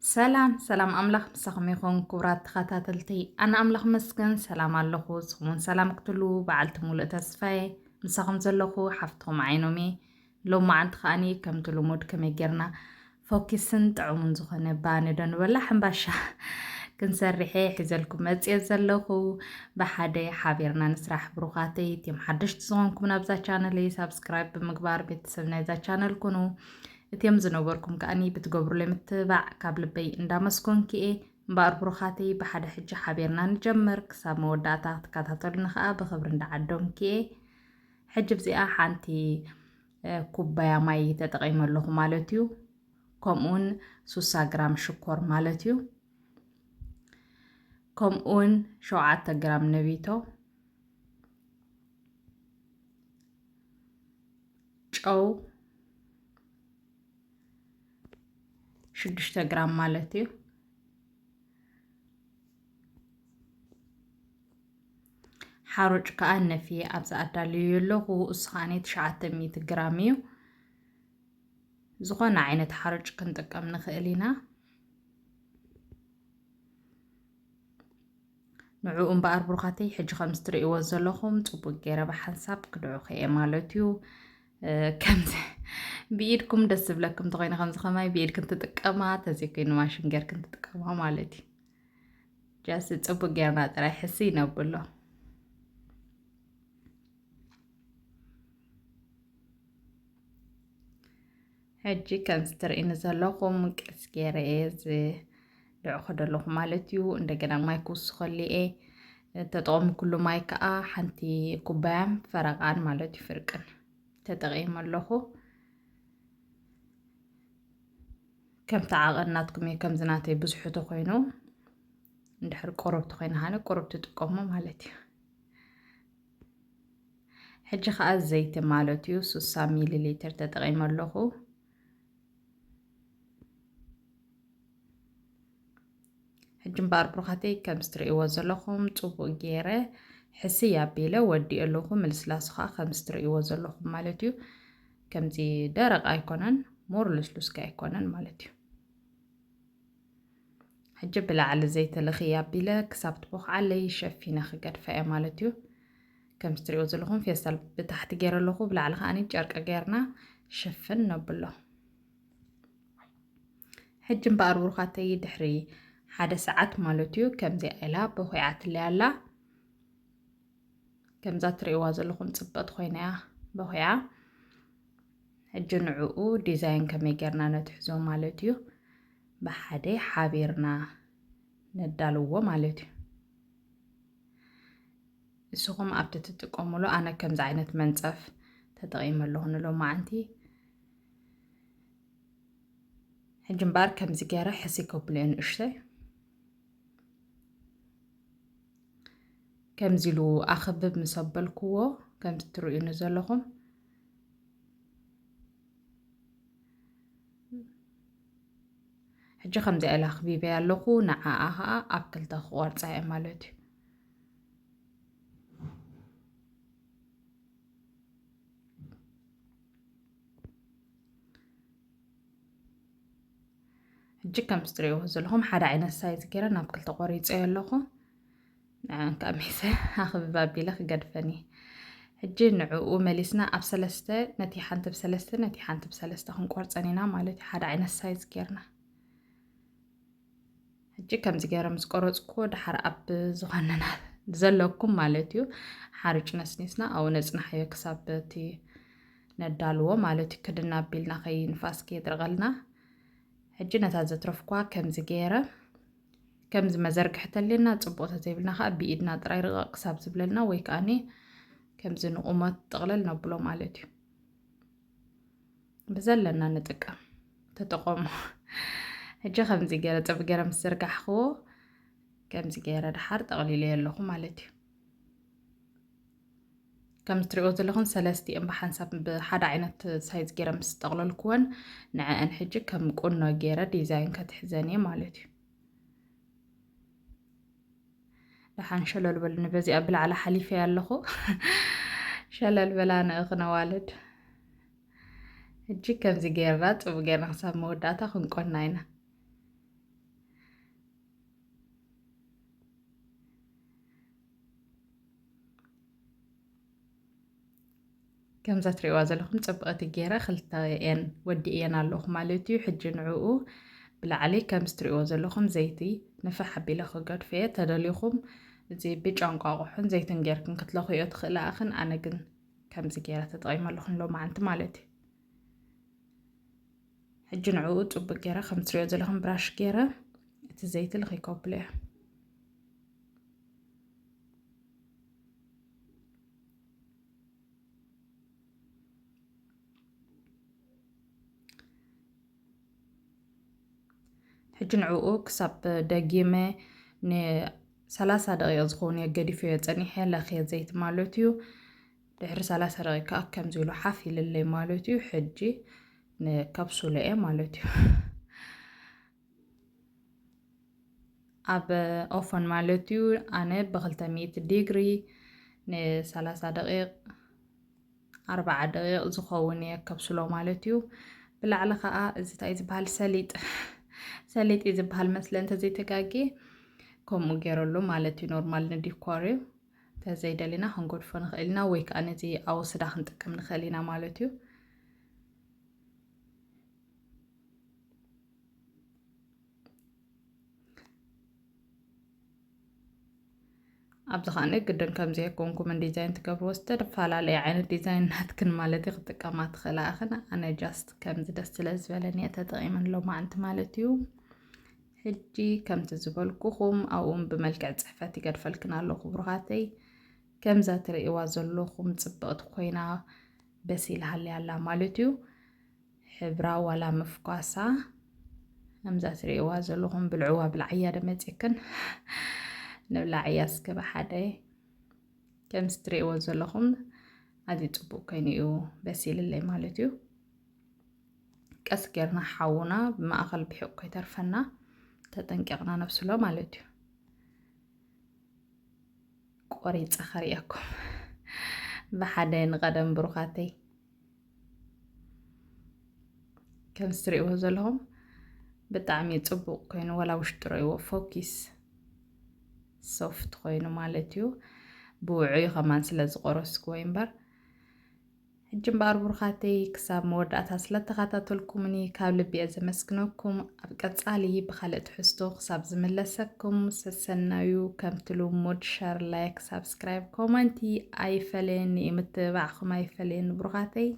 ሰላም ሰላም፣ ኣምላኽ ምሳኹም ይኹን ክቡራት ተኸታተልቲ። ኣነ ኣምላኽ መስገን ሰላም ኣለኹ። ንስኹም እውን ሰላም ክትሉ በዓልቲ ሙሉእ ተስፋዬ። ምሳኹም ዘለኹ ሓፍትኹም ዓይኖሜ። ሎማዓንቲ ከኣኒ ከምቲ ልሙድ ከመይ ጌርና ፎኪስን ጥዑሙን ዝኾነ ባኒ ዶ ንበላ ሕምባሻ ክንሰርሕ እየ ሒዘልኩም መፅየ ዘለኹ። ብሓደ ሓቢርና ንስራሕ ብሩኻተይ። እቲም ሓደሽቲ ዝኾንኩም ናብዛ ቻነለይ ሳብስክራይብ ብምግባር ቤተሰብ ናይዛ ቻነል ኩኑ። እቲም ዝነበርኩም ከኣኒ ብትገብሩለይ ምትባዕ ካብ ልበይ እንዳመስኮንኪ እየ። እምበኣር ብሩኻተይ ብሓደ ሕጂ ሓቢርና ንጀምር። ክሳብ መወዳእታ ክትከታተሉኒ ከኣ ብኽብሪ እንዳዓደምኪ እየ። ሕጂ ብዚኣ ሓንቲ ኩባያ ማይ ተጠቒመ ኣለኹ ማለት እዩ። ከምኡውን ሱሳ ግራም ሽኮር ማለት እዩ። ከምኡውን ሸውዓተ ግራም ነቢቶ፣ ጨው ሽዱሽተ ግራም ማለት እዩ። ሓሩጭ ከኣ ነፍየ ኣብዚ ኣዳልዩ ኣለኹ። እሱ ከኣ ትሽዓተ ሚእቲ ግራም እዩ። ዝኾነ ዓይነት ሓሩጭ ክንጥቀም ንኽእል ኢና። ንዕኡ እምበኣር ብሩኻተይ ሕጂ ከምዚ ትርእይዎ ዘለኹም ጽቡቅ ገይረ ብሓንሳብ ክድዑ ከየ ማለት እዩ። ከምዚ ብኢድኩም ደስ ዝብለኩም እንተኾይኑ ከምዚ ከማይ ብኢድክን ትጥቀማ፣ ተዘይኮይኑ ማሽን ጌርክን ትጥቀማ ማለት እዩ። ጃስ ጽቡቅ ጌርና ጥራይ ሕስይ ነብሎ። ሕጂ ከምዚ ትርእይኒ ዘለኹም ቀስ ገይረ እየ ዝድዕኾ ዘለኹ ማለት እዩ። እንደገና ማይ ክውስኸሉ እየ። ተጠቐምኩሉ ማይ ከዓ ሓንቲ ኩባያን ፈረቓን ማለት እዩ፣ ፍርቅን ተጠቒመ ኣለኹ። ከምቲ ዓቐን ናትኩም እዩ። ከምዚ ናተይ ብዙሑ ተኾይኑ፣ እንድሕር ቁሩብ ተኾይኑ ሃነ ቁሩብ ትጥቀሙ ማለት እዩ። ሕጂ ከዓ ዘይቲ ማለት እዩ፣ ስሳ ሚሊ ሊትር ተጠቒመ ኣለኹ። ሕጂ እምበኣር ብሩኻተይ ከምዚ ትርእይዎ ዘለኹም ጽቡቅ ገይረ ሕስይ ኣቢለ ወዲኤ ኣለኹ። ምልስላሱ ከዓ ከምዚ ትርእይዎ ዘለኹም ማለት እዩ። ከምዚ ደረቕ ኣይኮነን፣ ሞር ልስሉስ ከ ኣይኮነን ማለት እዩ። ሕጂ ብላዕሊ ዘይቲ ልኽይ ኣቢለ ክሳብ ትቦኽዓለይ ሸፊነ ክገድፋ እየ ማለት እዩ። ከምዚ ትርእይዎ ዘለኹም ፌስታል ብታሕቲ ገይረ ኣለኹ፣ ብላዕሊ ከኣኒ ጨርቂ ገይርና ሽፍን ነብሎ። ሕጂ እምበኣር ብሩኻተይ ድሕሪ ሓደ ሰዓት ማለት እዩ፣ ከምዚኣ ኢላ በኹዓትለይ ኣላ። ከምዛ ትርእይዋ ዘለኹም ጽብቕቲ ኮይና እያ በኹዓ። ሕጂ ንዕኡ ዲዛይን ከመይ ጌርና ነትሕዞ ማለት እዩ። ብሓደ ሓቢርና ነዳልዎ ማለት እዩ። ንስኹም ኣብቲ ትጥቀሙሉ፣ ኣነ ከምዚ ዓይነት መንጸፍ ተጠቒመ ኣለኹ ንሎማዓንቲ። ሕጂ እምበኣር ከምዚ ገይረ ሕስይ ከብሎ እየ ንእሽተይ። ከምዚ ኢሉ ኣኽብብ ምስ ኣበልክዎ፣ ከምዚ ትርእዩኒ ዘለኹም፣ ሕጂ ከምዚኣ ኢለ ኣኽቢበያ ኣለኹ። ንዓኣ ኸኣ ኣብ ክልተ ክቖርጻ እየ ማለት እዩ። ሕጂ ከምዚ ትርእይዎ ዘለኹም ሓደ ዓይነት ሳይዝ ገይረ ናብ ክልተ ቆሪጸዮ ኣለኹ። ንዕን ከኣ ሜሰ ኣኽብብ ኣቢለ ክገድፈን እየ። ሕጂ ንዕኡ መሊስና ኣብ ሰለስተ፣ ነቲ ሓንቲ ብሰለስተ፣ ነቲ ሓንቲ ብሰለስተ ክንቆርጸን ኢና ማለት እዩ፣ ሓደ ዓይነት ሳይዝ ጌርና። ሕጂ ከምዚ ገይረ ምስ ቆረጽኩዎ፣ ድሓር ኣብ ዝኾነና ዘለኩም ማለት እዩ፣ ሓርጭ ነስኒስና ኣብኡ ነጽንሓዮ ክሳብ እቲ ነዳልዎ ማለት እዩ፣ ክድን ኣቢልና ከይንፋስ ከየድርቐልና። ሕጂ ነታ ዘትረፍኩዋ ከምዚ ገይረ፣ ከምዚ መዘርግሒ ተልየና ጽቡቕ ተዘይብልና ከኣ ብኢድና ጥራይ ርቕቕ ክሳብ ዝብለልና ወይ ከኣኒ ከምዚ ንቑመት ጥቕልል ነብሎ ማለት እዩ። ብዘለና ንጥቀም፣ ተጠቐሙ። ሕጂ ከምዚ ገይረ ጽብ ገይረ ምስ ዘርጋሕክዎ፣ ከምዚ ገይረ ድሓር ጠቕሊለዮ ኣለኹ ማለት እዩ። ከምዚ ትሪእዎ ዘለኹም ሰለስቲኦም ብሓንሳብ ብሓደ ዓይነት ሳይዝ ገይረ ምስ ጠቕለልክወን፣ ንዐአን ሕጂ ከም ቁኖ ገይረ ዲዛይን ከትሕዘን እየ ማለት እዩ። ደሓን ሸለል በሉኒ፣ በዚኣ ብላዕሊ ሓሊፈያ ኣለኹ። ሸለል በላ ንእኽነ ዋልድ። ሕጂ ከምዚ ጌርና፣ ጽቡቕ ጌርና ክሳብ መወዳእታ ክንቆና ኢና። ከምዛ ትሪእዋ ዘለኹም ጽብቕቲ ገይረ ክልተኤን ወዲእየን ኣለኹ ማለት እዩ። ሕጂ ንዕኡ ብላዕሊ ከምዚ ትሪእዎ ዘለኹም ዘይቲ ንፍሕ ኣቢለ ክገድፎ እየ። ተደሊኹም እዚ ብጫ እንቋቑሖን ዘይትን ጌርክን ክትለኽዮ ትኽእላ ኢኽን። ኣነ ግን ከምዚ ገይረ ተጠቒመ ኣለኹ ሎማዓንቲ ማለት እዩ። ሕጂ ንዕኡ ጽቡቅ ገይረ ከም ትሪኦ ዘለኹም ብራሽ ገይረ እቲ ዘይቲ ልኺ ከብሎ እየ። ሕጂ ንዕኡ ክሳብ ደጊመ ንሰላሳ ደቂቕ ዝኸውን እየ ገዲፈዮ ጸኒሐ፣ ለኽየ ዘይቲ ማለት እዩ። ድሕሪ ሰላሳ ደቂቕ ከዓ ከምዚ ኢሉ ሓፍ ኢልለይ ማለት እዩ። ሕጂ ንከብስሎ እየ ማለት እዩ። ኣብ ኦፈን ማለት እዩ። ኣነ ብክልተ ሚእቲ ዲግሪ ንሰላሳ ደቂቕ፣ ኣርባዓ ደቂቕ ዝኸውን እየ ከብስሎ ማለት እዩ። ብላዕሊ ከዓ እዚ እንታይ ዝበሃል ሰሊጥ፣ ሰሊጥ እዩ ዝበሃል መስለ እንተዘይተጋግየ፣ ከምኡ ገይረሉ ማለት እዩ። ኖርማል ንዲኮር እዩ። እንተዘይደሊና ክንገድፎ ንኽእል ኢና፣ ወይ ከዓ ነዚ ኣወስዳ ክንጥቀም ንኽእል ኢና ማለት እዩ። ኣብዚ ኸኣነ ግድን ከም ዘይኮንኩም ዲዛይን ትገብርዎ ዝተፈላለየ ዓይነት ዲዛይን ናትክን ማለት እዩ ክጥቀማ ትኽእላ ኢኽን። ኣነ ጃስት ከምዚ ደስ ስለ ዝበለኒ እየ ተጠቒመን ሎማዓንቲ ማለት እዩ። ሕጂ ከምቲ ዝበልኩኹም ኣብኡን ብመልክዕ ጽሕፈት ይገድፈልክን ኣለኹ ብሩኻተይ። ከምዛ ትርእይዋ ዘለኹም ጽብቕቲ ኮይና በሲላ ሃልያ ኣላ ማለት እዩ። ሕብራ ዋላ ምፍኳሳ ከምዛ ትርእይዋ ዘለኹም ብልዕዋ ብላዕያ ደመፂክን ንብላዕያ እስከ ብሓደ ከምዚ ትርእይዎ ዘለኹም ኣዝዩ ጽቡቅ ኮይኑ እዩ በሲልለይ ማለት እዩ። ቀስ ጌርና ሓውና ብማእኸል ብሒቅ ከይተርፈና ተጠንቂቕና ነብስሎ ማለት እዩ። ቆሪፀ ከርእየኩም ብሓደ ንቐደም ብሩኻተይ። ከምዚ ትርእይዎ ዘለኹም ብጣዕሚ ጽቡቕ ኮይኑ፣ ወላ ውሽጡ ረእይዎ ፎኪስ ሶፍት ኮይኑ ማለት እዩ። ብውዑይ ከማን ስለ ዝቆረስክዎ እዩ እምበር። ሕጂ እምበኣር ብሩኻተይ ክሳብ መወዳእታ ስለ ተኸታተልኩምኒ ካብ ልቢ እየ ዘመስግነኩም። ኣብ ቀጻሊ ብኻልእ ትሕዝቶ ክሳብ ዝምለሰኩም ሰሰናዩ። ከምቲ ልሙድ ሸር፣ ላይክ፣ ሳብስክራይብ፣ ኮመንቲ ኣይፈለየኒ እዩ። ምትብባዕኹም ኣይፈለየኒ ብሩኻተይ።